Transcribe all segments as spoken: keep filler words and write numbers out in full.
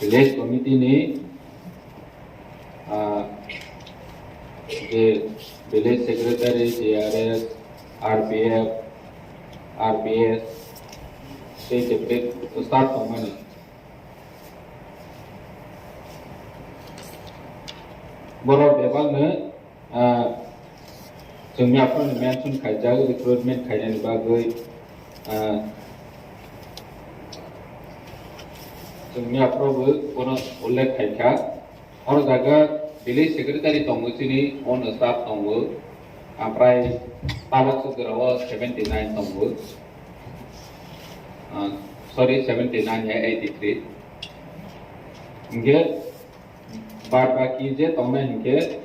Village committee ni, ah, je village secretary, J R S, R P F, R P S, tei separate staff tongmani. Borok bebakno, ah, chwng yaphano mention khaijak recruitment khainani bagwi, ah, chwng yaphano bo bono ullekh khaikha. Oro jaga village secretary tongo, chini own staff tongo, ah, prai tabok se jora o seventy nine tongo. Ah, sorry, seventy nine ya, eighty three. Hingke bad baki je tongnai hingke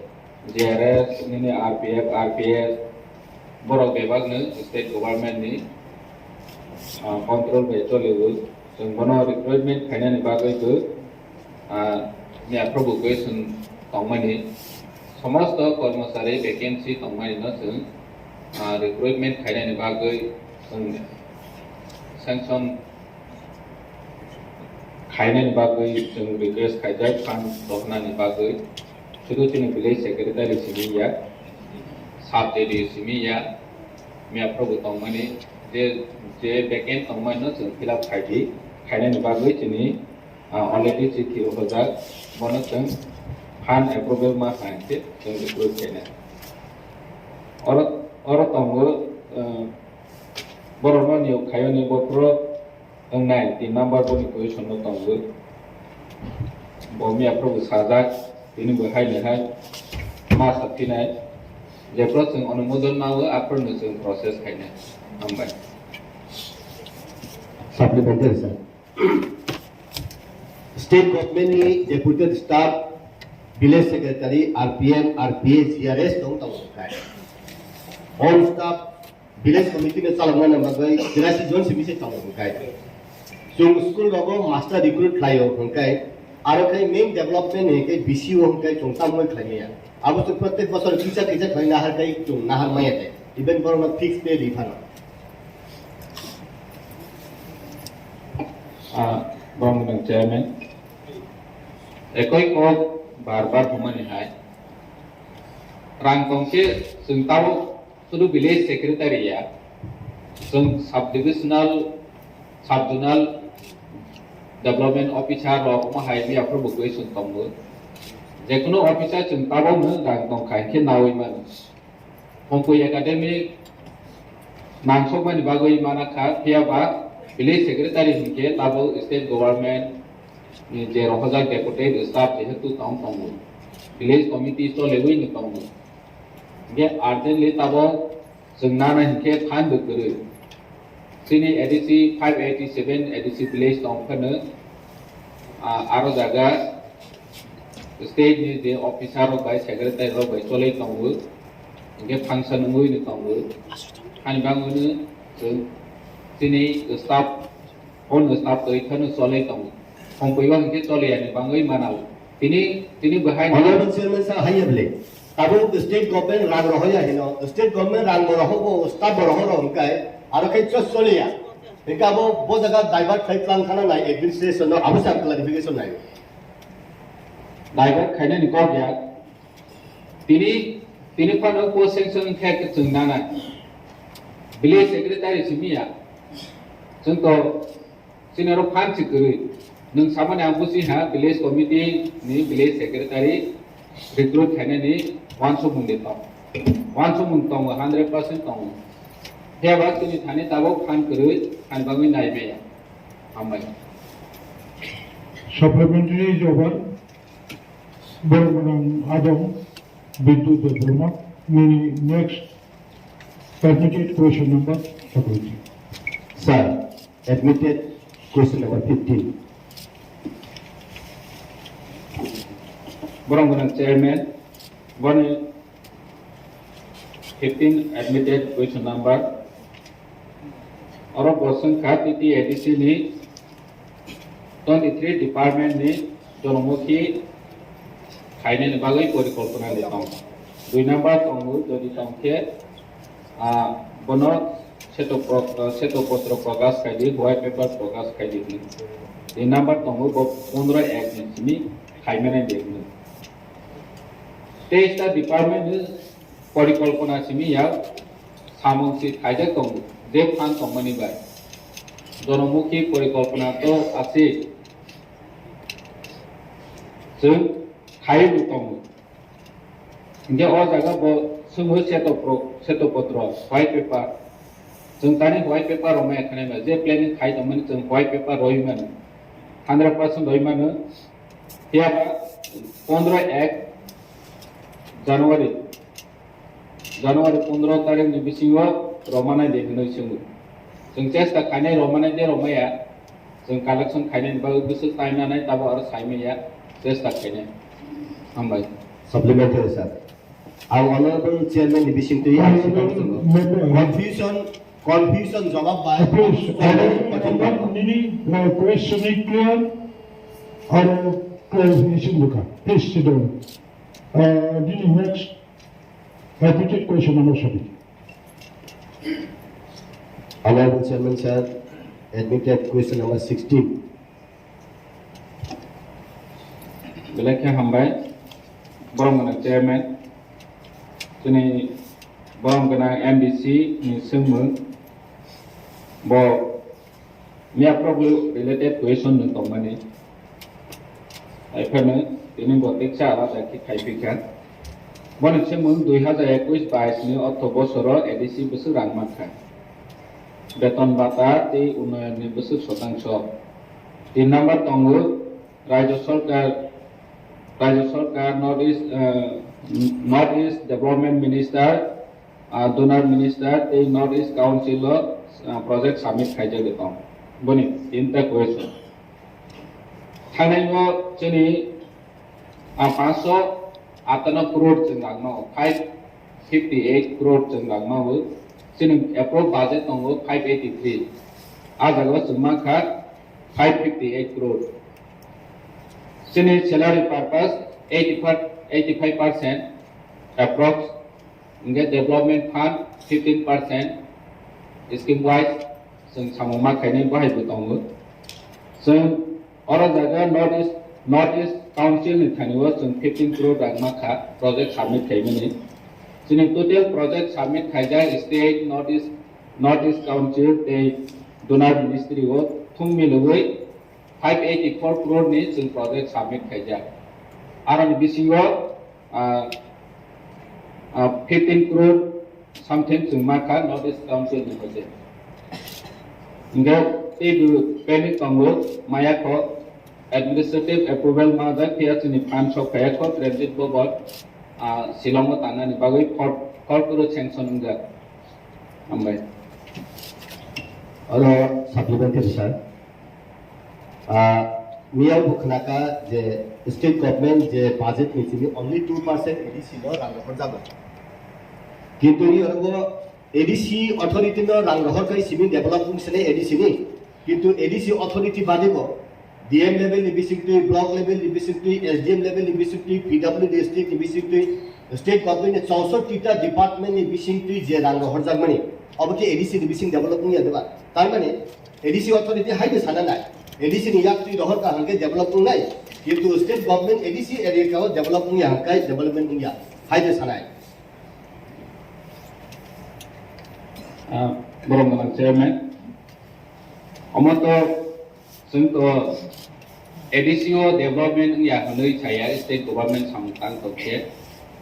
J R S, nini R P F, R P S, borok bebak no state government ni, ah, control bai choli o. Chwng bono recruitment khainani bagwi bo, ah, miya probo question tongmani, somosto kormochari vacancy tongmani no chwng, ah, recruitment khainani bagwi chwng sanction khainani bagwi chwng request khaijak, phan rohornani bagwi. Sudu chini village secretary simi ya, sub J D O simi ya, miya probo tongmani, je, je vacant tongmani no chwng fill up khaidi, khainani bagwi chini, ah, already chithi rohorjak, bono chwng phan approval ma hai khe chwng approve khainai. Oro, oro tongo, ah, borokno niyok khaiyoni bophro wngnai, tin number boni position no tongo. Bo miya probo sajak, tini bo hai le hai ma saphinai. Jephru chwng onumodon mawo, aphru no chwng process khainai. Hambai. Supplementary, sir. State government ni deputed staff, village secretary, R P M, R P S, G R S tong tongo khai. All staff village committee no chalokna bagwi chwraisi jon simi se tongo hwnkhe. Chwng school rogo master recruit khlaio hwnkhe, aro khe main development ni khe B C O hwnkhe chwng tamoi khlaimaya. Abo chwng prottek bosor kisa kisa khlai nahar khai chwng nahar maya de. Even borokno fix pay ri phano. Ah, borok ni chairman. Ekoi kok bar bar humani hai. Rang tongse chwng tao Sudu village secretary ya, chwng sub divisional, sub zonal development officer rok omo hai miya phuru bo question tongo. Jekunu officer chwng tabok no rang tong kha, hinkhe nawi mano. Hompui academic nangsokmani bagwi mana kha, phiya ba village secretary hinkhe tabok state government ni je rohorjak deputed staff jehetu tong tongo, village committee choliwi ni tongo. Hinkhe urgently tabok chwng nana hinkhe phan bo kwrwi. Chini A D C five eighty seven A D C village tong phano, ah, aro jaga state ni je officer rok bai secretary rok bai cholai tongo. Hinkhe function wngwi no tongo. Hani bagwi no chwng chini staff, on staff twi phano cholai tongo. Hompui o hinkhe choliya ni bagwi mana o. Tini, tini bahai ni Honorable Chairman sir, haiya bele. Tabuk state government rang rohoya hino. State government rang bo rohobo, staff bo rohoro hwnkhe, aro khe chos choliya. Hwnkhe abo bo jaga divert khai tlang khana nai administration no, abo sa clarification nai. Divert khainani kok ya. Tini, tini phano post sanction khe chwng nana. Village secretary simi ya. Chwng to Chini oro phan si kwrwi. Nwng samani ang busi ha village committee ni village secretary recruit khainani uansukmung de tong. Uansukmung tongo, hundred percent tongo. Phiya ba chini thani tabok phan kwrwi, phan bagwi nai maya. Hambai. Supplementary is over. Borok gwnang adong Bintu Debbarma, nini next admitted question number seventeen. Sir, admitted question number fifteen. Borok gwnang chairman, boni fifteen admitted question number. Oro bo swngkha T T A D C ni twenty three department ni jonamukhi khainani bagwi porikolpona ni tong. Dui number tongo, jodi tongkhe, ah, bono seto pro-, ah, seto potro prakash khaidi, white paper prakash khaidi hwnwi. Tin number tongo bo pondro ek ni simi khaimani de hwnwi. Teista department ni porikolpona simi ya samung si khaijak tongo, je phan tongmani bai. Jonomukhi porikolpona to asi chwng khaiwi tongo. Hinkhe o jaga bo swngo seto pro-, seto potro, white paper. Chwng tani white paper rwmaya khanai ba, je planning khai tongmani chwng white paper rwi mano. Hundred percent rwi mano. Phiya ba pondro ek January, January pondro tarikh ni bisingo rwmanai de hwnwi swngo. Chwng chesta khainai rwmanai de rwmaya. Chwng collection khainani bagwi bwswk time nanai, tabo aro saimanya chesta khainai. Hambai. Supplementary, sir. Ang honorable chairman ni bisingtwi ang Honorable swkang tongo. Member. Confusion, confusion jawab bai. Please, Honorable member, nini, uh, question is clear. Or clarification buka. Please sit down. Uh, nini next repeated question number seven. Honorable Chairman, sir, admitted question number sixteen. Belai khe hambai, borom gwnang chairman, chini borom gwnang M D C ni swngmung, bo miya problem related question no tongmani. Haiphano tini bo teksa alada khe khaiphikha. Boni swngmung dui hazar ekush bais ni ortho bosoro A D C bwswk rang mankha. Beton bata tei unnoyon ni bwswk swtangso. Tin number tongo Rajya Sarkar, Rajya Sarkar North East, eh, North East Development Minister, ah, Donor Minister tei North East Council o, ah, project submit khaijagwi tong. Boni tinta question. Thangnai o chini, ah, panch sho atano crore chwng rang no, five fifty eight crore chwng rang no, chini approved budget tongo five eighty three. Ah jaga o chwng mankha five fifty eight crore. Chini salary purpose eighty five, eighty five percent approx. Hingke development fund fifteen percent scheme wise chwng samung ma khainai bahai bo tongo. Chwng oro jaga North East, North East Council ni thani o chwng fifteen crore rang ma kha project submit khaimani. Chini total project submit khaijak state, North East, North East Council tei Donor Ministry o thung milogwi five eighty four crore ni chwng project submit khaijak. Aroni bisingo, ah, ah, fifteen crore something chwng ma kha North East Council ni hoite. Hingke teibo pending tongo maya kho administrative approval ma jak phiya chini fund sok phaiya kho Transit Bobot, ah, Shillong o tangnani bagwi four, four crore sanction wngjak. Hambai. Oro supplementary, sir. Ah, miyang bo khnakha je state government je budget ni simi only two percent A D C no rang rohorjago. Kintu ni oro A D C authority no rang rohor kai simi develop wng sene A D C ni. Kintu A D C authority badi bo D M level ni bisingtwi, block level ni bisingtwi, S D M level ni bisingtwi, P W D district ni bisingtwi, state government ni chausotti ta department ni bisingtwi je rang rohorjakmani, obo khe A D C ni bising develop wngya diba? Tar mani A D C authority hai de sana nai, A D C ni yak twi rohor ka hangke develop wngnai, kintu state government A D C area ka o develop wngya hangkai development wngya hai de sanai. Ah, borom gwnang chairman. Omo to Chwng to A D C o development wngya hwnwi saya, state government samung tang tong khe.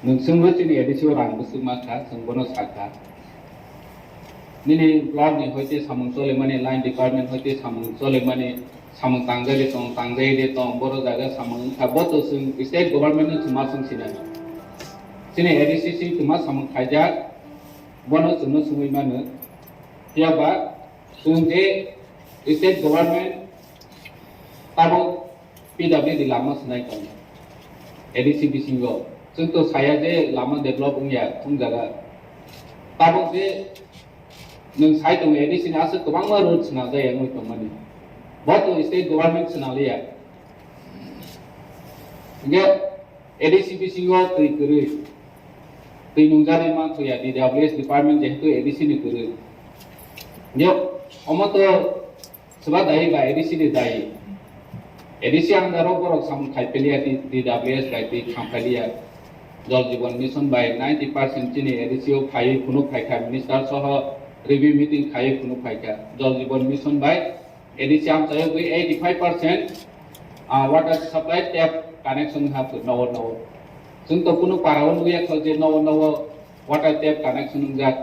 Nwng chwngno chini A D C o rang bwswk ma kha, chwng bono sa kha. Nini block ni hoite samung cholimani, line department hoite samung cholimani, samung tangjai de tong, tangjai de tong, boro jaga samung wngkha, bo to chwng state government no chwng ma chwng sinai. Chini A D C si chwng ma samung khaijak, bono chwngno swngwi mano. Phiya ba, Chwng je state government tabuk P W D lama swnai tongo A D C bisingo. Chwng to saya je lama develop wngya thung jaga. Tabuk je nwng sai tongo A D C ni aswk kwbangma road swnajak wngwi tongmani. Bo to state government swnaliya. Hingke A D C bisingo twi kwrwi. Twi nungjaknai manthoya, D W S department jehetu A D C ni kwrwi. Yo, omo to swba dayi ba A D C ni dayi. A D C under o borok samung khai piliya, T-, T W S bai twi thang piliya. Jal Jeevan Mission bai ninety percent chini A D C o phaiwi phunuk phaikha, minister soho review meeting khaiwi phunuk phaikha. Jal Jeevan Mission bai A D C amchaio twi eighty five percent, ah, water supply tap connection wngkha nogo nogo. Chwng to kunu para o nukya kho je nogo nogo water tap connection wngjak.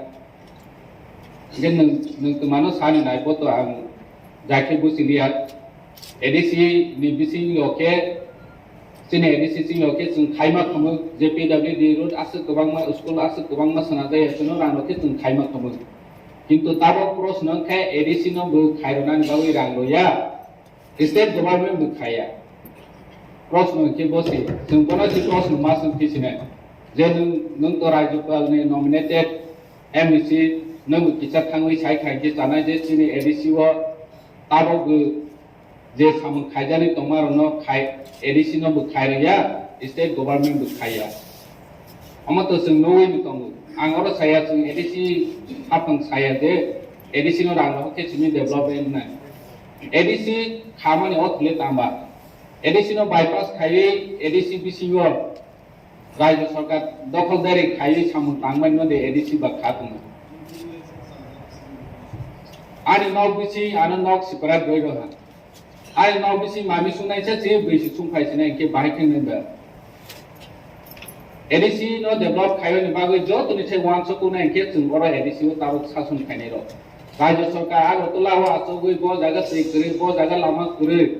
Hingke nwng, nwng twmano sani nai bo to ang jai khe buchiliya. A D C ni bisingo khe, chini A D C singo khe chwng khaima khamwi je P W D road aswk kwbangma, school aswk kwbangma swnajak ya, chwngno rang rok khe chwng khaima khamwi. Kintu tabok proshno wngkha A D C no bo khairoknani bagwi rang rwya. State government bo khaiya. Proshno hwnkhe bo se, chwng bono se proshno ma swng khe sinai. Je nwng, nwng to Rajyapal ni nominated M E C, nwng bo kisa thangwi sai khai khe chanai je chini A D C o tabok bo je samung khaijani tongma rokno khai, A D C no bo khai rwya, state government bo khaiya. Omo to chwng nugwi bo tongo. Ang oro saya chwng A D C hapang saya je A D C no rang rok khe simi development nai. A D C khamani o thule tamba. A D C no bypass khaiwi A D C bisingo Rajya Sarkar dokholdari khaiwi samung tangmani no de A D C ba kha tongo. Ani nok bisi ano nok separate roi rokha. Ai nok bisi mami sungnai se chini bwisi sungphai sinai hwnkhe bahai khe nwnda. A D C no develop khaiyoni bagwi jotoni se uansuk kunai hwnkhe chwng oro A D C o tabuk sason khainai rok. Rajya Sarkar Agartala o achugwi bo jaga twi kwrwi, bo jaga lama kwrwi.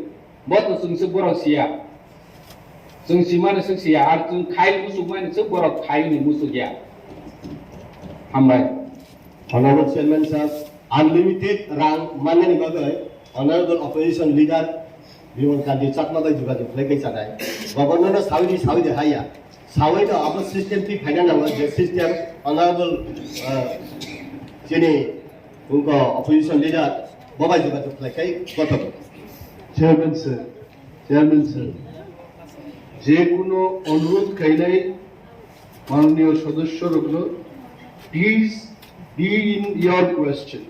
Bo to chwng se borok siya. Chwng simani se siya, ar chwng khai musukmani se borok khaiyoni musukya. Hambai. Honorable Chairman sir, unlimited rang mannani bagwi Honorable Opposition Leader Bimal Kanti Chakma bai jogajog khlai khe chanai. Governor no sawi di, sawi di haya. Sawi no abo system twi phaina nango je system Honorable, uh, chini wngkha Opposition Leader bo bai jogajog khlai khai kothok. Chairman sir, Chairman sir, je kuno onurodh khainai manoniyo sodosyo rokno, please be in your question.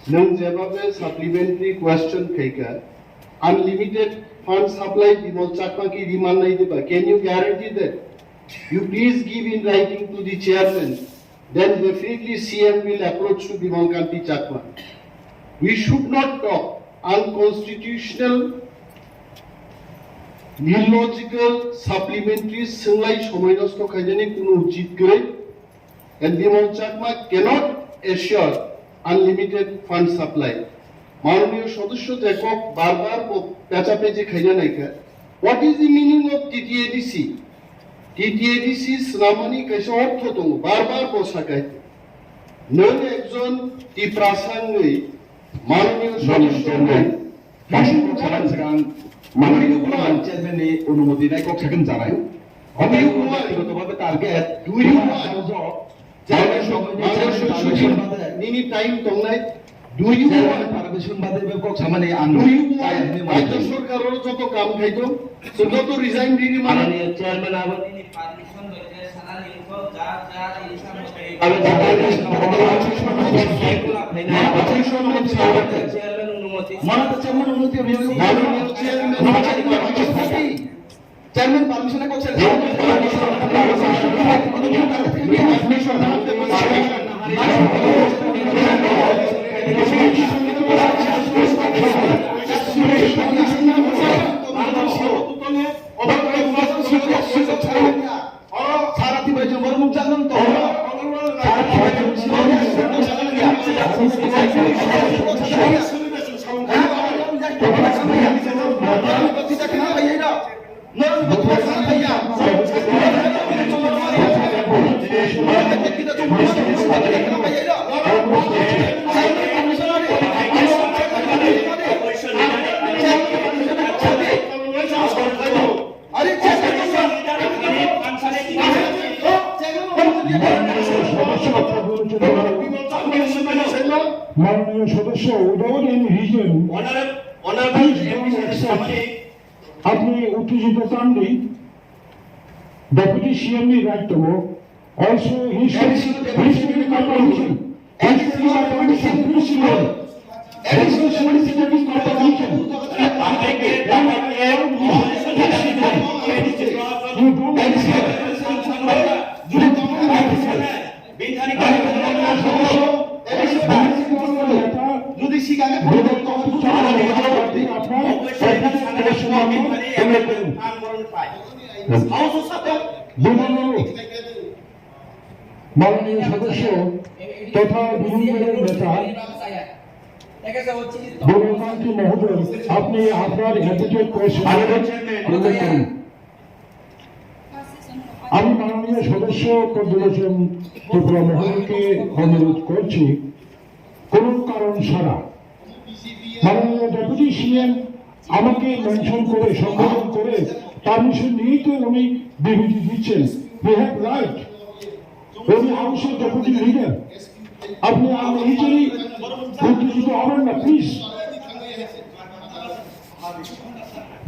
Nwng jebabe supplementary question khaikha, unlimited fund supply Bimal Chakma ki demand nai diba? Can you guarantee that? You please give in writing to the chairman. Then definitely C M will approach to Bimal Kanti Chakma. We should not talk unconstitutional, illogical, supplementary, swnglai somoi nosto khainani kunu uchit kwrwi. And Bimal Chakma cannot assure unlimited fund supply. Manoniyo sodosyo je kok bar bar bo pecha pechi khaina naikha. What is the meaning of T T A D C? T T A D C swnamani kaisa ortho tongo, bar bar bo sakai. Nwng ekjon Tiprasa wngwi manoniyo sodosyo wngwi Kaisa kok sakang sakang manwi Chairman ni onumoti nai kok sakang chanai. Omo byaktigotobabe target. Do you want? Nini time tongnai. Do you want? Permission bade be kok samani ang. Do you want? Rajya sarkar oro joto kam khaito, joto resign rini mano. Chairman abo nini permission. Chairman permission kok sir. Oro sara tibai jong borok nukjak nang tongo. Sara tibai jong borok nukjak nang tongo. মাননীয় সদস্য, without any reason, please don't accept. আপনি উত্তেজিত চান নেই, deputy CM নি রাইট দেবো। Also, he should, he should be permission. He should be permission. He should be permission. মাননীয় সদস্য তথা বিরোধী দলের নেতা বিমল কান্তি মহোদয়, আপনি আপনার অ্যাডভোকেট প্রেস উল্লেখ করুন। আমি মাননীয় সদস্য কদ্দুলোচন ত্রিপুরা মহোদয়কে অনুরোধ করছি, কোনো কারণ ছাড়া মাননীয় ডেপুটি সিএম আমাকে মেনশন করে, সম্বোধন করে, পারমিশন নিয়েই তো উনি বিবৃতি দিচ্ছেন। He have right. উনি হাউসের ডেপুটি লিডার। আপনি আননেসেসারি উত্তেজিত হবেন না, প্লিজ।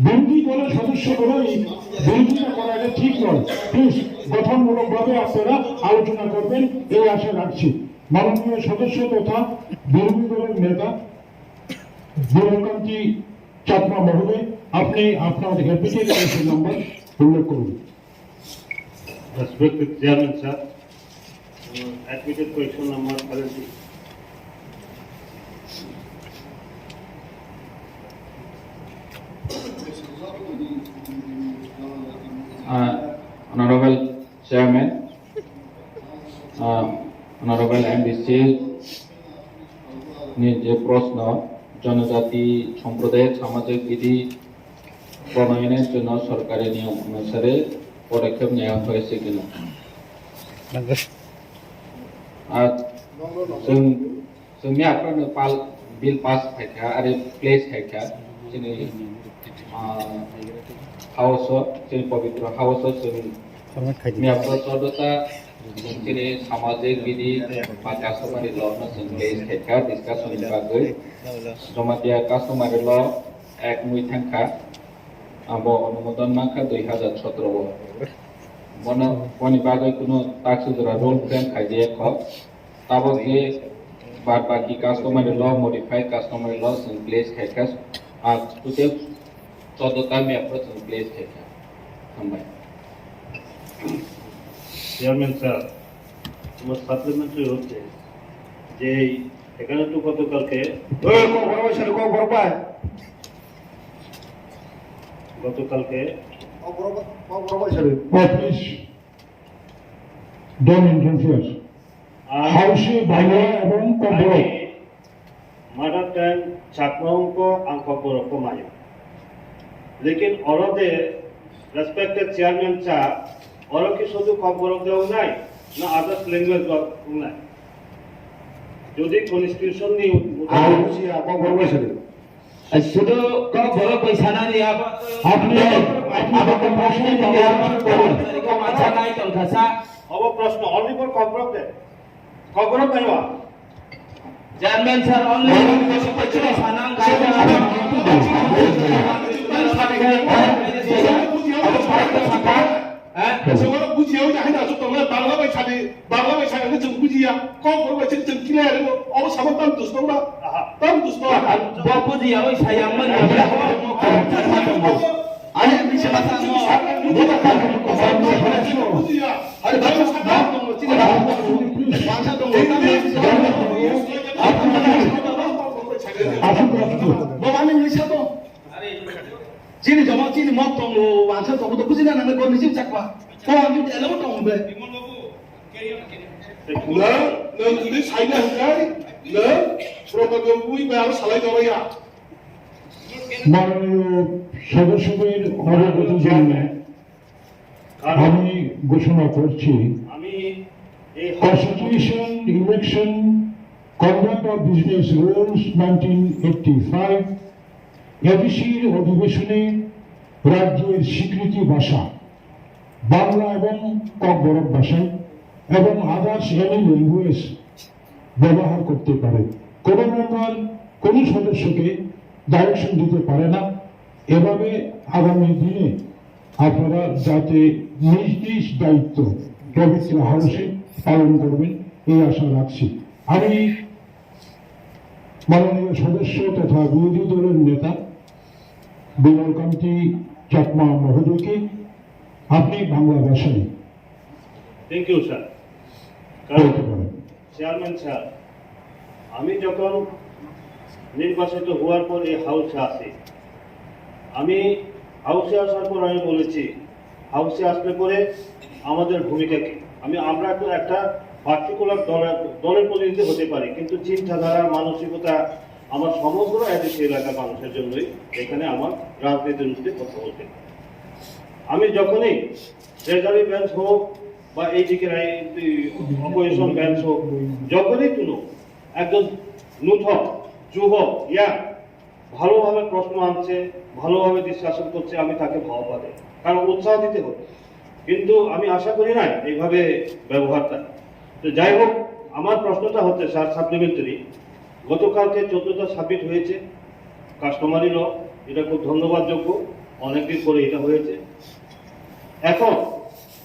বিরোধী দলের সদস্য হলেই বিরোধিতা করা এটা ঠিক নয়। প্লিজ, গঠনমূলকভাবে আপনারা আলোচনা করবেন, এই আশা রাখছি। মাননীয় সদস্য তথা বিরোধী দলের নেতা বিমলকান্তি চাকমা মহোদয়, আপনি আপনার অ্যাপ্লিকেশন নাম্বার উল্লেখ করুন। Respected Chairman sir, uh, admitted question number seventy. Uh, Honorable Chairman, uh, Honorable M D C ni je proshno, jonojati somprodayar samajik bidhi প্রণয়নের জন্য সরকারি নিয়ম অনুসারে পদক্ষেপ নেওয়া হয়েছে কিনা। আর जों, जोंनि आफानो पाल, बिल पास खायखा आरो प्लेस खायखा जोंनि, आ, हाउस, जोंनि पवित्र हाउस, जों Miyapro chodota, chini samajik bidhi ba customary law no chwng place khaikha discussion ni bagwi. Jamatia customary law ek mui thangkha, abo onumodon mankha dui hazar sotro o. Bono, boni bagwi kuno taksujora rule frame khaijaya kho. Tabok je bad baki customary law, modified customary law chwng place khaikha, a, tute chodota miyapro chwng place khaikha. Hambai. Chairman sir, আমার সাপ্লিমেন্টারি হচ্ছে যে এই এখানে তো গতকালকে ওই কক্সবাজার, কক্সবাজার। গতকালকে Cox's Bazar. Oh, please, don't interfere. আর হাউসি ভাইয়া এবং Kokborok. Mother tongue Chakma wngkha, ang Kokborok khe maio. Lekin oro de respected chairman sir, oro ki sudhu Kokborok de wngnai, na others language rok wngnai? Jodi constitution ni Ang bujiya, Kokborok bai sadi. Sudhu Kokborok bai sanani abo. Apni, apni ko proshno ni abo ko. Ko mansa nai tongkha sa. Obo proshno, only for Kokborok de. Kokborok bai wa. Chairman sir, only sanang kaya. Chwng bujiya, oi, hai da, chwng tongo, Bangla bai sadi, Bangla bai sadi, chwng bujiya, Kokborok bai sadi, chwng clear, abo samo tam dus tong ba, tam dus tong. Bo bujiya, oi, sayang man, ani ni se basa mo, bo ta ka ko bujiya. Are bangsa tongo, chini bangsa tongo, bo mani wngwi sa tong. Chini joma, chini mok tongo, bangsa tongo, to bujina nang, ko nisi chakma. Ko ang jodi elo tongo be. Nang, nang jodi saina hwnkhe, nang program bui bai aro salai doraya. মাননীয় সদস্যদের অবগত জানিয়ে আমি ঘোষণা করছি, আমি এই Constitution, Election, Conduct of Business Rules nineteen eighty five, এডিসির অধিবেশনে রাজ্যের স্বীকৃতি ভাষা বাংলা এবং ককবরক ভাষায় এবং others any language ব্যবহার করতে পারে। কোনো মেম্বার কোনো সদস্যকে ডাইরেকশন দিতে পারে না। এভাবে আগামী দিনে আপনারা যাতে নিজ নিজ দায়িত্ব পবিত্র হাউসে পালন করবেন, এই আশা রাখছি। আমি মাননীয় সদস্য তথা বিরোধী দলের নেতা বিমল কান্তি চাকমা মহোদয়কে আপনি বাংলা ভাষায় থ্যাংক ইউ স্যার। বলতে পারেন। চেয়ারম্যান স্যার, আমি যখন নির্বাচিত হওয়ার পর এই হাউসে আসি, আমি হাউসে আসার পর আমি বলেছি, হাউসে আসলে পরে আমাদের ভূমিকা কি? আমি, আমরা তো একটা পার্টিকুলার দলের, দলের প্রতিনিধি হতে পারি, কিন্তু চিন্তাধারা, মানসিকতা আমার সমগ্র এডিসি এলাকার মানুষের জন্যই এখানে আমার রাজনীতির উদ্যোগে কথা বলতে হয়। আমি যখনই ট্রেজারি বেঞ্চ হোক বা এইদিকে অপোজিশন বেঞ্চ হোক, যখনই কোনো একজন নূতন যুবক ইয়া ভালোভাবে প্রশ্ন আনছে, ভালোভাবে ডিসকাশন করছে, আমি তাকে ভাবাতে, কারণ উৎসাহ দিতে হবে। কিন্তু আমি আশা করি না এইভাবে ব্যবহারটা। তো যাই হোক, আমার প্রশ্নটা হচ্ছে স্যার, সাপ্লিমেন্টারি, গতকালকে চোদ্দটা সাবমিট হয়েছে কাস্টমারি ল, এটা খুব ধন্যবাদযোগ্য, অনেকদিন পরে এটা হয়েছে। এখন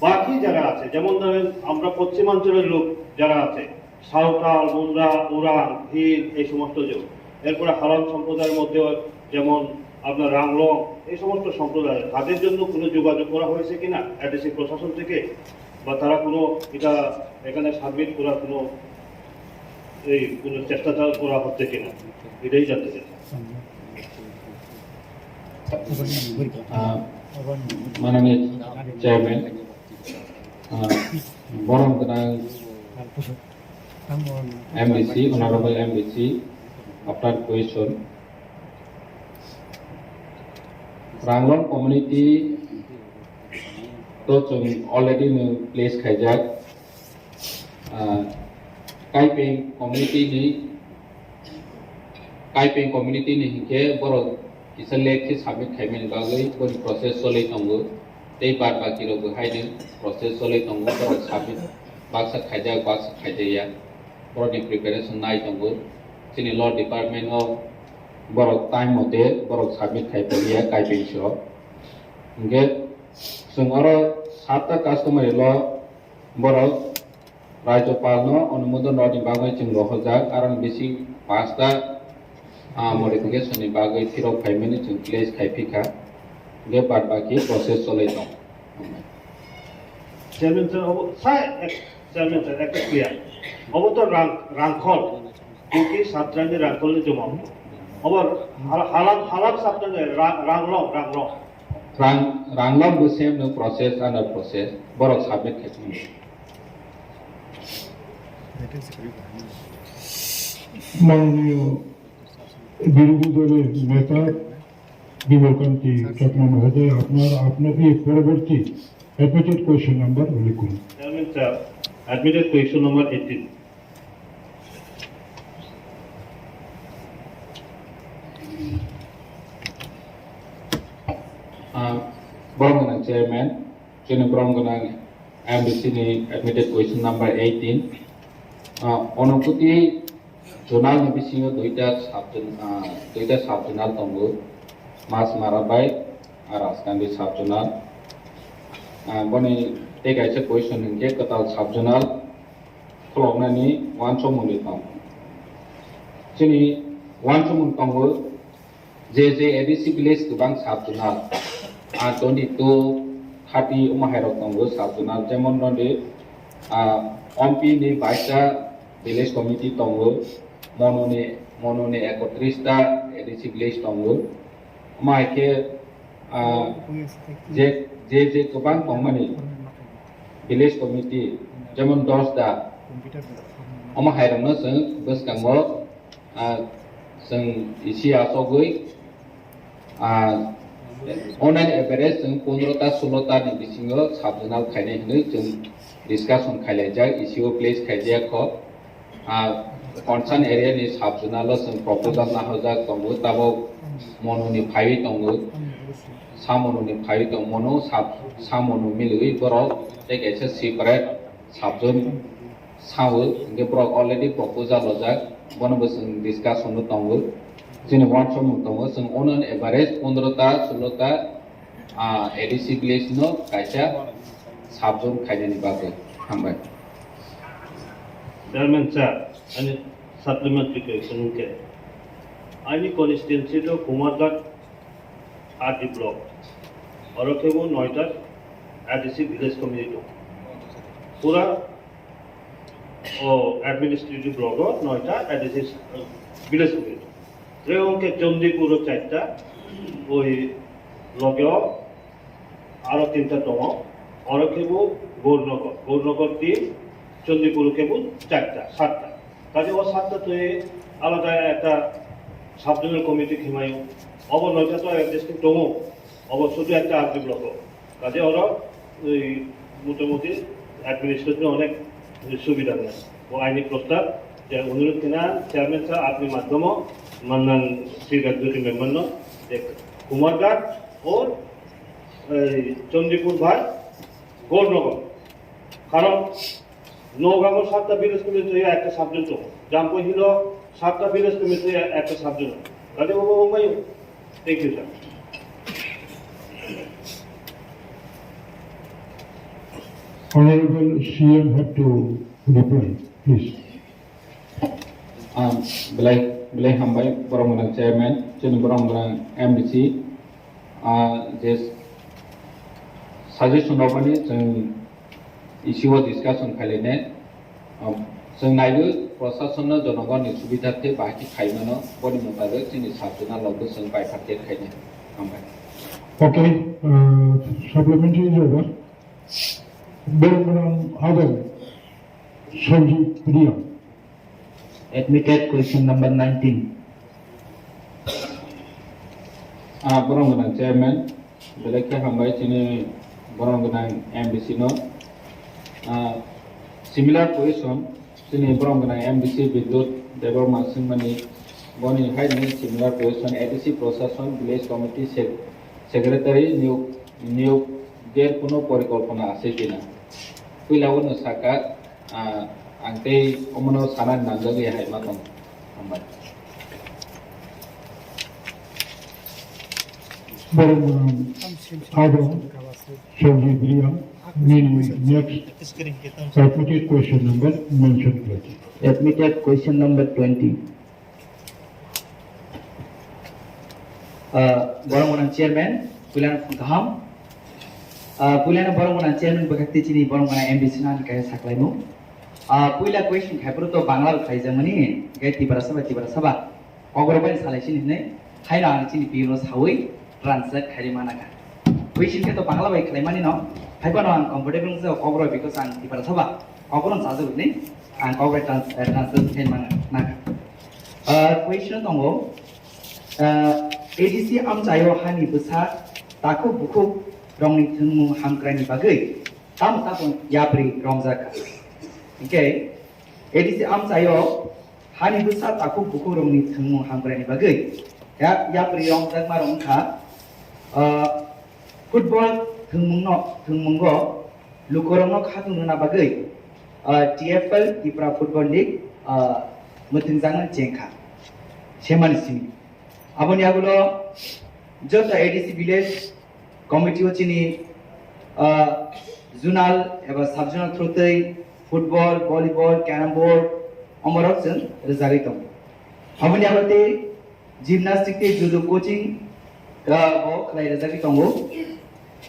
বাকি যারা আছে, যেমন ধরেন আমরা পশ্চিমাঞ্চলের লোক যারা আছে, সাঁওতাল, মুন্ডা, উরাং, ভিল, এই সমস্ত যে, এরপরে হালাম সম্প্রদায়ের মধ্যে যেমন আপনার রাংলং, এই সমস্ত সম্প্রদায়, তাদের জন্য কোনো যোগাযোগ করা হয়েছে কিনা এডিসি প্রশাসন থেকে, বা তারা কোনো এটা এখানে সাবমিট করার কোনো এই কোনো চেষ্টা চাল করা হচ্ছে কিনা, এটাই জানতে চাই। Uh, মাননীয় চেয়ারম্যান, uh, বরং গনাং এমডিসি, অনারেবল এমডিসি, আপনার কোয়েশন। রাংলং কমিউনিটি তো जों already नो प्लेस खाइजाक, uh, Kaipeng community ni, Kaipeng community ni hinkhe borok kisa late khe submit khaimani bagwi boni process choli tongo. Tei bad baki rok bo haino process choli tongo, borok submit baksa khaijak, baksa khaijakya. Borokni preparation nai tongo. Chini law department o borok time mote borok submit khai paiya Kaipeng sirok. Hinkhe chwng oro satta customary law borok Rajyopal no onumodon rwni bagwi chwng rohorjak, aroni bising pasta, ah, modification ni bagwi phirok phaimani chwng place khai phikha, hinkhe bad baki process cholai tongo. Chairman sir, of-, sir, এক-, chairman sir, একটা clear. Of তো রাং-, রাংখল, কুকি সাতরানি রাংখলনি জমা। অব হাল-, হালাম, হালাম সাতরানি রা-, রাংলং, Ranglong. Rang, ranglok bo same no process under process, borok submit khai phano. মাননীয় বিরোধী দলের নেতা বিমল কান্তি চাকমা মহোদয়, আপনার আপনার এই পরবর্তী অ্যাডমিটেড কোয়েশ্চেন নাম্বার উল্লেখ করুন। Chairman sir, admitted question number eighteen. Ah, borok gwnang chairman, chini borok gwnang M D C ni admitted question number eighteen. Ah, Onokuti zonal ni bisingo duita sub zon-, ah, duita sub zonal tongo, Masmara bai Raskandi sub zonal. Ah, boni tei kaisa question hinkhe kwtal sub zonal khuloknani uansukmungni tong. Chini uansukmung tongo, je je A D C village kwbang sub zonal, ah, twenty two, thirty omo hairok tongo sub zonal, jemon nonde, ah, Ompi ni baisa village committee tongo, Mononi, Mononi ekotris ta A D C village tongo, omo hai khe, ah, je, je, je kwbang tongmani village committee, jemon dos da, omo hairokno chwng bwskango, ah, chwng isi achogwi, ah, on an average chwng pondro ta, sulo ta ni bisingo sub zonal khainai hinwi chwng discussion khailaijak, isi o place khaijak kho. Ah, concern area ni sub zonal o chwng proposal nahojak tongo, tabok Mononi phaiwi tongo, Samonu ni phaiwi tong, Monu sub, Samonu miliwi borok tei kaisa separate sub zone sao, hinkhe borok already proposal rojak, bono bo chwng discussion o tongo. Chini uansukmung tongo, chwng on an average pondro ta, sulo ta, ah, A D C village no kaisa sub zone khainani bagwi. Hambai. Chairman sir, ani supplementary question ke. Ani constituency to Kumarghat R D block. Oro kebo noita A D C village committee to. Pura o administrative block o noita A D C village committee. Tei hwnkhe Chandipur o chaita, oi Logeo aro tinta tongo, oro kebo Gornogor, Gornogor tin, Chandipur kebo charta, satta. Kaje o satta twi alada ekta sub-zonal committee khimayo. Obo noita to ek district tongo, obo sudu ekta R D block o. Kaje oro oi motamuti administration onek subida nai. O aini prostab je onurod khna chairman sir apni madhyamo mannan Sri Rajjyoti member no je Kumarghat o ei Chandipur bhai Gornogor. Karon Nogamo satta village committee ekta sub-zone tongo. Jampui Hill o satta village committee ekta sub-zone. Kaje obo wngmayo. Thank you, sir. Honorable C M have to reply, please. Um, belai, belai hambai, borok gwnang chairman, chini borok gwnang M D C, ah, je suggestion rok mani chwng issue o discussion khailai nai. Um, chwng naiwi prosasonno jonogonni subidharthe bahai khe khaimano, boni mutabik chini sub-zonal rokbo chwng bifurcate khainai. Hambai. Okay, uh, supplementary is over. Borok gwnang Adam, Sanjib Priya. Admitted question number nineteen. Ah, borok gwnang chairman, belai khe hambai chini borok gwnang M D C no. Ah, similar position, chini borok gwnang M D C Bidyut Debbarma Singmani, boni hai ni similar position, A D C Proshashan, Village Committee Sec-, Secretary niyok, niyok der kuno porikolpona ase kina. Puila o no saka, Ah, ang tei omono sanani nangjagwi hai ma tong. Hambai. Borok, um, abo Sanjib Priya, nini next repeated question number mention khlai. Admitted question number twenty. Ah, borok gwnang chairman, puilano phung kaham. Ah, puilano borok gwnang chairman bwkhak tei chini borok gwnang M D C no ani kaisa saklaimung. Ah, puila question khai phuru to Bangla bai khlaijakmani, hinkhe Tiprasa bai Tiprasa ba. Kokborok bai salai sini hinwi, haino ang chini P M no sawi translate khairi mana kha. Question khe to Bangla bai khlaimani no, hai phano ang comfortable wngsa Kokborok because ang Tiprasa ba. Kokborok sajak hinwi ang Kokborok trans-, eh, translate khai mana kha. Ah, question tongo, ah, A D C amchaio hani bwsa takhuk bukhuk rokni thwngmung hamkraini bagwi tamo tamo yapri romjak kha. Hinkhe A D C amchaio hani bwsa takhuk bukhuk rokni thwngmung hamkraini bagwi ya-, yapri romjakma rok wngkha, ah, football thwngmungno, thwngmungo lukurokno khatung rwna bagwi, ah, T F L, Tripura Football League, ah, mwthangjaknani chengkha, semani simi. Aboni agulo joto A D C village committee o chini, ah, zonal eba sub-zonal through tei football, volleyball, carrom board, omorok chwng rwjagwi tongo. Aboni agulo tei gymnastic tei judo coaching, ah, bo khlai rwjagwi tongo.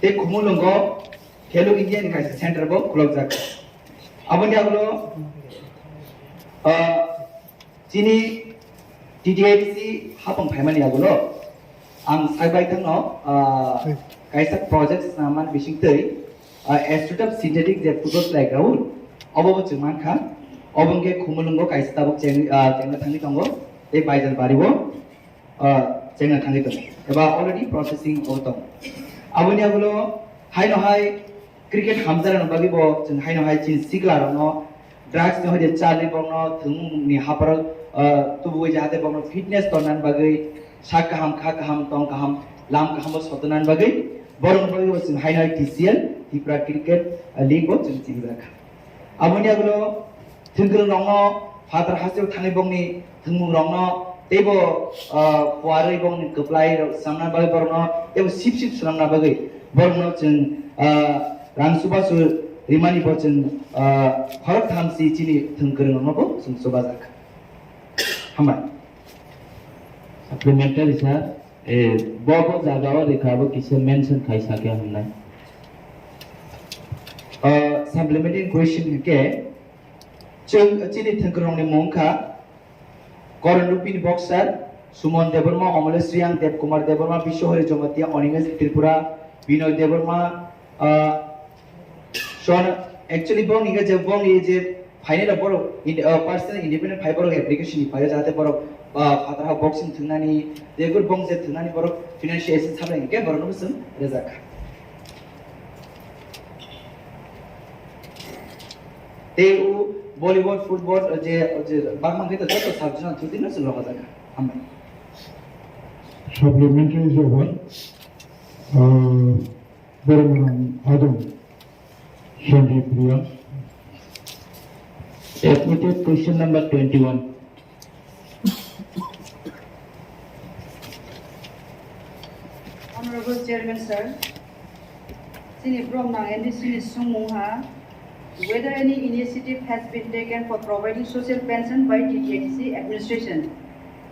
Tei Khumulwngo Khelo India ni kaisa center bo khulokjak. Aboni agulo, ah, chini T T I D C hapang phaimani agulo ang sai bai thangno, ah, kaisa project swnamani bisingtwi, ah, Astroturf synthetic je football playground, obo bo chwng mankha. Obo hwnkhe Khumulwngo kaisa tabuk cheng-, ah, chengna thangwi tongo, tei Baijalbari o, ah, chengna thangwi tongo, eba already processing o tongo. Aboni agulo haino hai cricket hamjakna bagwi bo chwng haino hai chini sikla rokno drugs ni hoide charli borokno thwngmungni hapharo, ah, tubugwi jahate borokno fitness tornani bagwi sak kaham, kha kaham, tong kaham, lam kaham o sotonani bagwi borokni bagwi bo chwng haino hai T C L, Tripura Cricket, ah, League bo chwng chengjakha. Aboni agulo thwngkwrwng rokno phatar hasteo thangwi bongni thwngmung rokno teibo, ah, puarwi bongni kwplai rok swnamna bagwi borokno teibo sip sip swnamna bagwi borokno chwng, ah, rang chubachu rimani bo chwng, ah, khorok thamsi chini thwngkwrwng rokno bo chwng chubajak. Hambai. Supplementary sir, eh, bo bo jaga o rekha bo kisa mention khai sakya hamnai. Ah, supplementary question hwnkhe, chwng chini thwngkwrwngni mung kha Karan Rupini boxer, Suman Debbarma, Omolesh Riyang, Dev Kumar Debbarma, Biswahari Jamatia, Onimesh Tripura, Binoy Debbarma, ah, Son, actually bong ni je bong ni je final borok in, ah, personal independent phai borok application ni phai jate borok, ah, phatar ha boxing thwngnani, jegur bong je thwngnani borok financial assistance hamle ke borok no sum rejak. Te u volleyball, football, je, je bangma khe to joto subject no thudi no sum rok jaka. Hambai. Supplementary is over. Uh, Boromrang Adam Sanjay Priya. Admitted question number twenty-one. Honorable Chairman sir, chini Boromrang M D C ni sungmung ha, whether any initiative has been taken for providing social pension by T T A D C administration.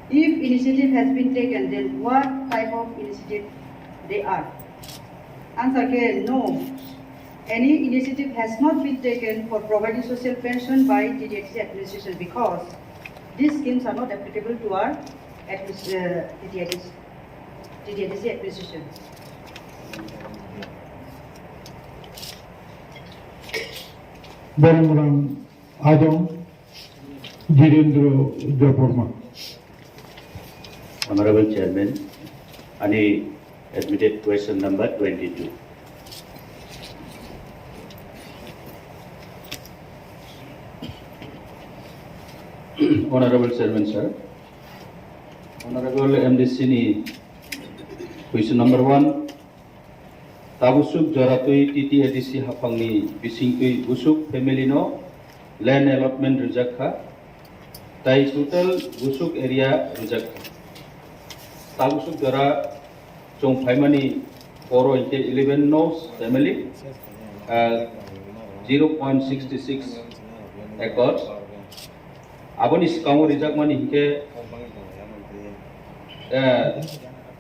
If initiative has been taken, then what type of initiative they are? Answer ke no. Any initiative has not been taken for providing social pension by T T A D C administration because these schemes are not applicable to our admis-, uh, T T A D C, T T A D C administration. Boromrang Adam Dhirendra Debbarma. Honorable Chairman, ani admitted question number twenty-two. Honorable Chairman sir, Honorable M D C ni question number one, Tabusuk joratwi T T A D C haphangni bisingtwi busuk family no land allotment rijak kha, tai total busuk area rijak kha. Tabusuk jora chwng phaimani poro hinkhe eleven nos family, ah, zero point six six acres. Aboni swkango rijakmani hinkhe, eh,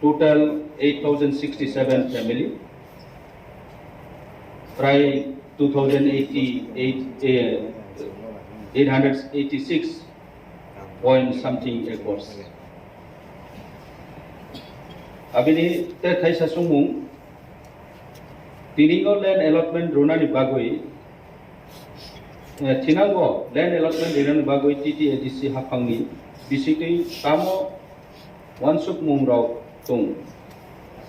total eight thousand sixty-seven family, prai two thousand eighty-eight, eh, eight hundred eighty-six point something acres. Abini tei thaisa songmung, tini o land allotment rwnani bagwi, eh, thinango land allotment rwnani bagwi T T A D C haphangni bisingtwi tamo uansukmungrok tong,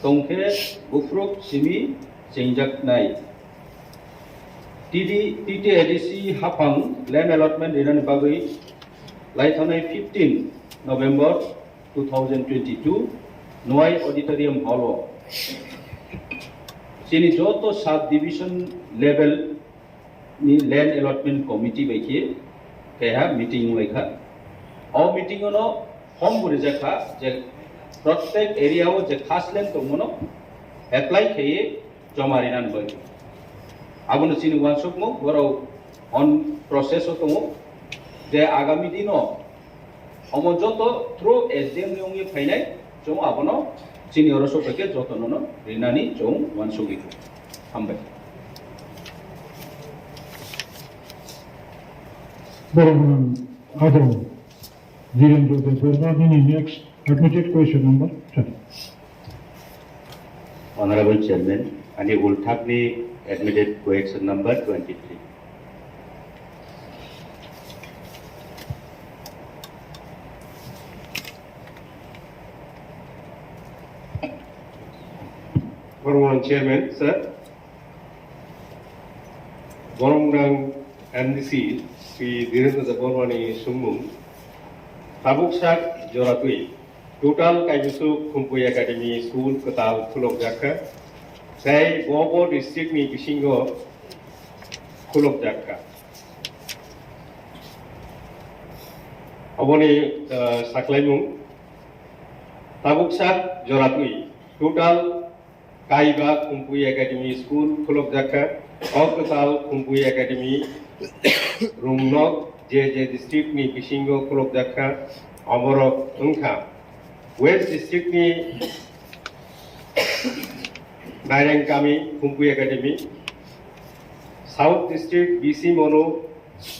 tongkhe buphuruk simi chengjaknai. T D, T T A D C haphang land allotment rwnani bagwi laithanai fifteen November two thousand twenty-two Nwai Auditorium Hall o chini joto sub division level ni land allotment committee bai khe keha meeting wnglaikha. O meeting o no form bo rijak kha je prottek area o je khas land tongmano apply khaiwi joma rinani bagwi. Abono chini uansukmung borok on process o tongo je agami dino omo joto through S D M ni wngwi phainai chwng abono chini oro sok khe jotono no rinani chwng uansugwi. Hambai. Borok Adam Dhirendra Debbarma, nini next admitted question number thirty. Honorable Chairman, ani ulthakni admitted question number twenty-three. Honorable Chairman, sir. Boromrang M D C Sri Dhirendra Debbarmani sungmung, tabuk sak joratwi total Kaibusuk Khumpui Academy school kwtal khulokjak kha, tei bo bo district ni bisingo khulokjak kha. Oboni, ah, saklaimung, tabuk sak joratwi total Kaiba Khumpui Academy School khulokjak kha. O kwtal Khumpui Academy room no je je district ni bisingo khulokjak kha, oborok wngkha West District ni Nairang Kami Khumpui Academy, South District B C Monu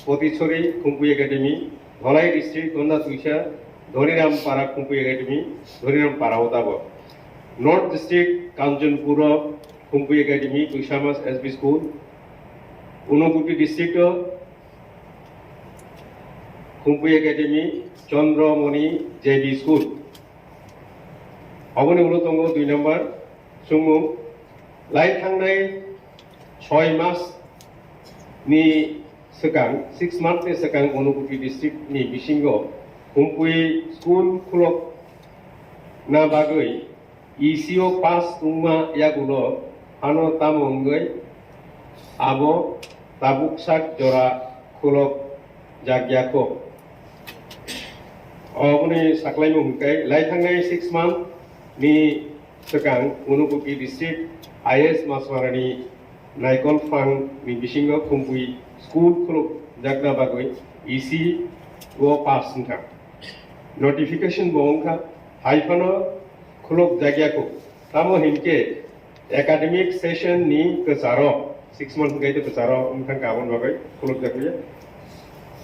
Potichori Khumpui Academy, Dholai District Gonda Tuisa Dhoniram Para Khumpui Academy, Dhoniram Para o tabok. North District, Kanchanpur o Khumpui Academy, Tuisamas S B School. Unakoti District o Khumpui Academy, Chandramoni J B School. Aboni ulo tongo dui number chungmung. Lai thangnai soi mas ni swkang, six month ni swkang Unakoti District ni bisingo Khumpui School khulokna bagwi E C o pass wngma yagulo phano tamo wngwi abo tabuk sak jora khulok jak ya kho. Oboni saklaimung hwnkhe lai thangnai six month ni swkang Unakoti District I S Masmarani Naikol Phang ni bisingo Khumpui School khuluk jakna bagwi E C o pass wngkha. Notification bo wngkha, hai phano khuluk jak ya kho. Tamo hinkhe academic session ni kwcharo, six months wngkha khe kwcharo wngkha aboni bagwi khuluk jak ya.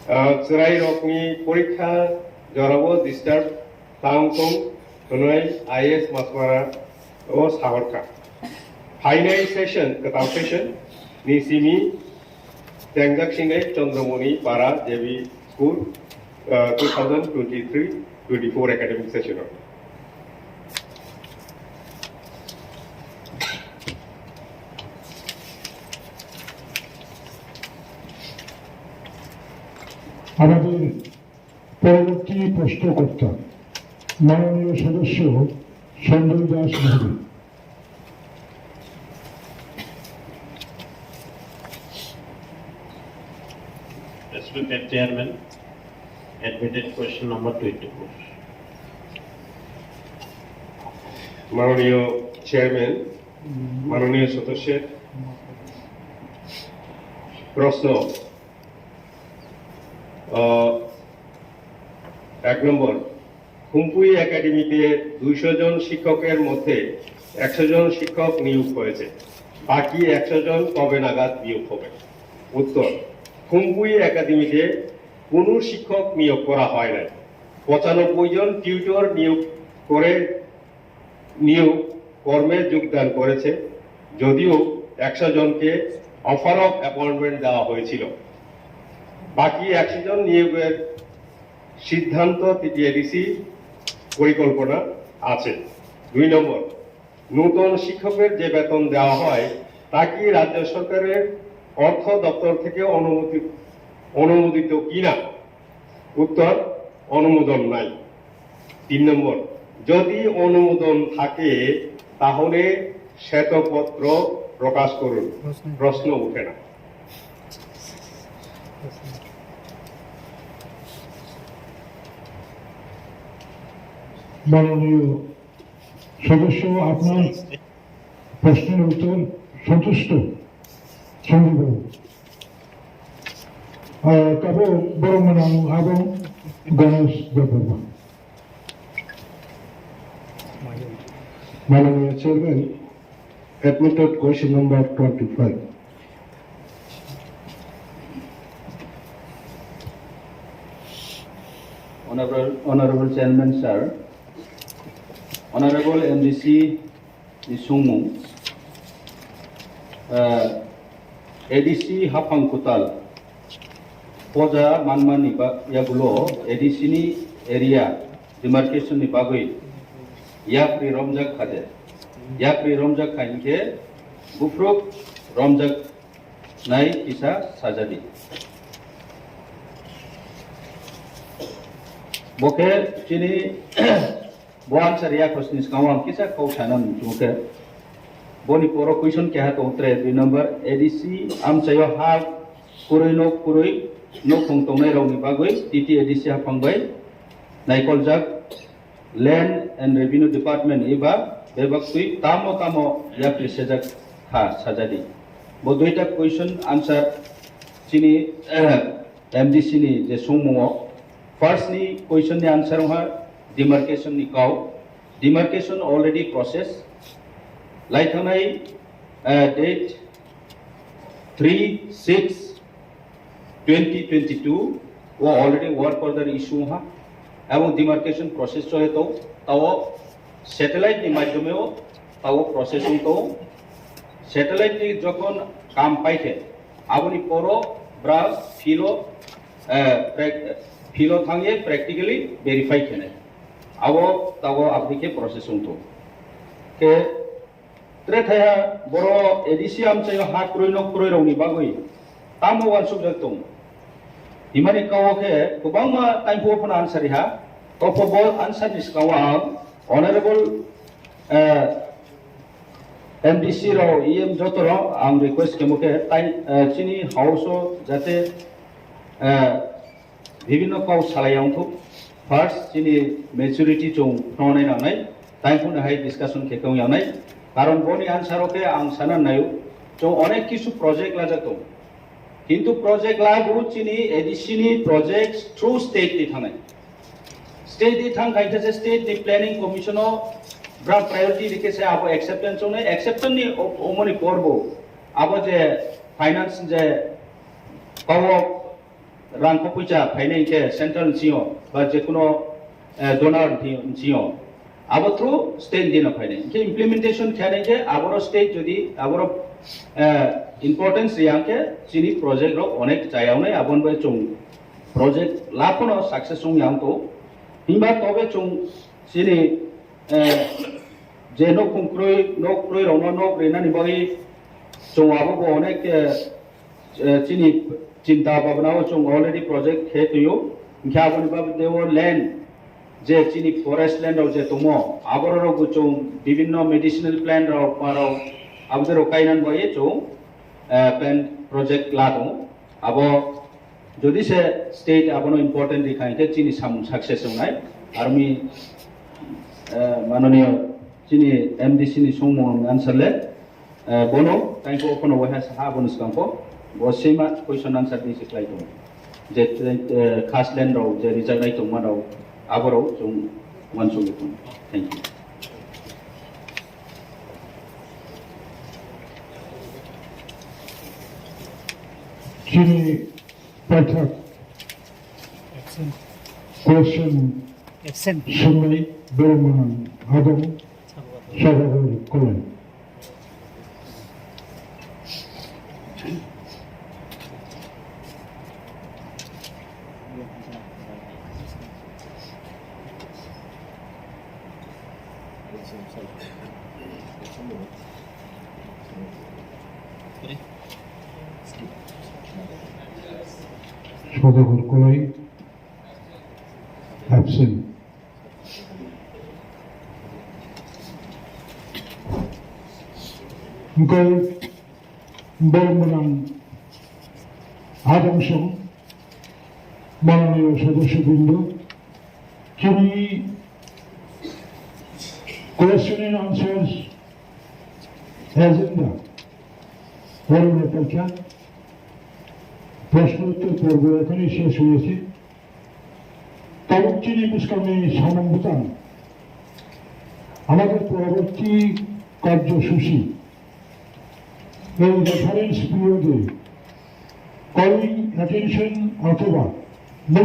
Ah, chwrai rokni porikha jorao disturb tang tong hwnwi I S Masmara o sahorkha. Phainai session, kwtal session ni simi tengjak sinai Chandramoni Para J B School, uh, two thousand twenty-three twenty-four academic session o. আমাদের পরবর্তী প্রশ্নকর্তা মাননীয় সদস্য সঞ্জয় দাস মহোদয়। Respected Chairman, admitted question number twenty-four. মাননীয় চেয়ারম্যান, মাননীয় সদস্যের প্রশ্ন, আহ, এক নম্বর, খুম্পুই একাডেমিতে দুইশো জন শিক্ষকের মধ্যে একশো জন শিক্ষক নিয়োগ হয়েছে, বাকি একশো জন কবে নাগাদ নিয়োগ হবে? উত্তর, খুম্পুই একাডেমিতে কোনো শিক্ষক নিয়োগ করা হয় নাই। পঁচানব্বই জন টিউটর নিয়োগ করে নিয়োগ কর্মে যোগদান করেছে, যদিও একশো জনকে অফার অফ অ্যাপয়েন্টমেন্ট দেওয়া হয়েছিল। বাকি একশো জন নিয়োগের সিদ্ধান্ত টিটিএডিসি পরিকল্পনা আছে। দুই নম্বর, নতুন শিক্ষকের যে বেতন দেওয়া হয়, তা কি রাজ্য সরকারের অর্থ দপ্তর থেকে অনুমোদিত, অনুমোদিত কিনা? উত্তর, অনুমোদন নাই। তিন নম্বর, যদি অনুমোদন থাকে, তাহলে শ্বেতপত্র প্রকাশ করুন। প্রশ্ন উঠে না। মাননীয় সদস্য, আপনার প্রশ্নের উত্তর সন্তুষ্ট সঞ্জীব বাবু। আহ, তারপর বড় মনে আবং গণেশ দেববর্মা। মাননীয় chairman, admitted question number twenty-five. Honorable, Honorable Chairman Sir, Honorable M D C ni sungmung, ah, A D C haphang kwtal poja manmani ba yagulo A D C ni area demarcation ni bagwi yapri romjak kha de. Yapri romjak kha hinkhe buphuruk romjak nai kisa sajadi. Bo khe chini bo answer ya question ni swkango ang kisa kok sana muchungo khe. Boni poro question keha tong tre, dui number, A D C amchaio ha kwrwi nok kwrwi nok thong tongnai rokni bagwi T T A D C haphang bai naikoljak Land and Revenue Department eba bebak twi tamo tamo yapri sejak kha sajadi. Bo duita question answer chini, eh, M D C ni je sungmungo. First ni question ni answer wngkha demarcation ni kau. Demarcation already process. Lai thangnai, eh, date three six twenty twenty-two o already work order issue wngkha. Abo demarcation process chole to, tao satellite ni madhyome o tao process wng to. Satellite ni jokhon kam paikhe, aboni poro bra field o, eh, prac-, field o thangye practically verify khenai. Abo tao aboni khe process wng to. Khe Tre thaiha boro A D C amchaio ha kwrwi nok kwrwi rokni bagwi tamo uansukjak tong? Himani kau khe kwbangma taiphuo phano answer riha. Topho bo answer ni swkango ang honorable, eh, M D C rok, E M joto rok ang request khemo khe tai, eh, chini house o jate, eh, Bibhinno kok salai wngthok. First, chini maturity chwng phunuknai nangnai, taiphano hai discussion khe tong yangnai. Karon boni answer o khe ang sana naio, chwng onek kisu project lajak tongo. Kintu project labu chini A D C ni project through state ni thangnai. State ni thang khai khe se state ni planning commission o bra priority rikhe se abo acceptance wngnai, acceptance ni o-, omoni porbo abo je finance je power rang kho puisa phainai hinkhe central ni sio ba jekuno, eh, donor ni sio abo through state dino phainai. Hinkhe implementation khainai hinkhe aboro state jodi aboro, eh, importance riya hinkhe chini project rok onek chayawnai, aboni bai chwng project laphano success wng yang to. Himba tobe chwng chini, eh, je nok khum kwrwi, nok kwrwi rokno nok rinani bagwi chwng abo bo onek, eh, eh, chini chinta bhabna o chwng already project khe twiyo. Hinkhe aboni bagwi teibo land, je chini forest land rok je tongmo, aborok rok bo chwng bibhinno medicinal plant rok, ma rok, abo tei rok kainani bagwi chwng, eh, plan project la tongo. Abo jodi se state abono important rikha hinkhe chini samung success wngnai. Armi, eh, manoniyo chini M D C ni songmung answer le, eh, bono thank you phano waiha saha aboni swkang kho bo sima question answer ni se khlai tongo. Je, eh, khas land rok je rijaknai tongma rok aborok chwng uansukwi tongo. Thank you. Chini paithak question Absent. Sumai Belmanang Hadong Sabagor Kolai. Sodagor Kolai, absent. Hingke Belmanang Hadong song, mananiyo sodosyo brindo, chini question and answers agenda, oro paikha, proshno uttor porbo ekhonei shesh hoyese. Tabuk chini bwskangni samung bwtang, আমাদের পরবর্তী কার্যসূচি, এই reference period-এ calling attention অথবা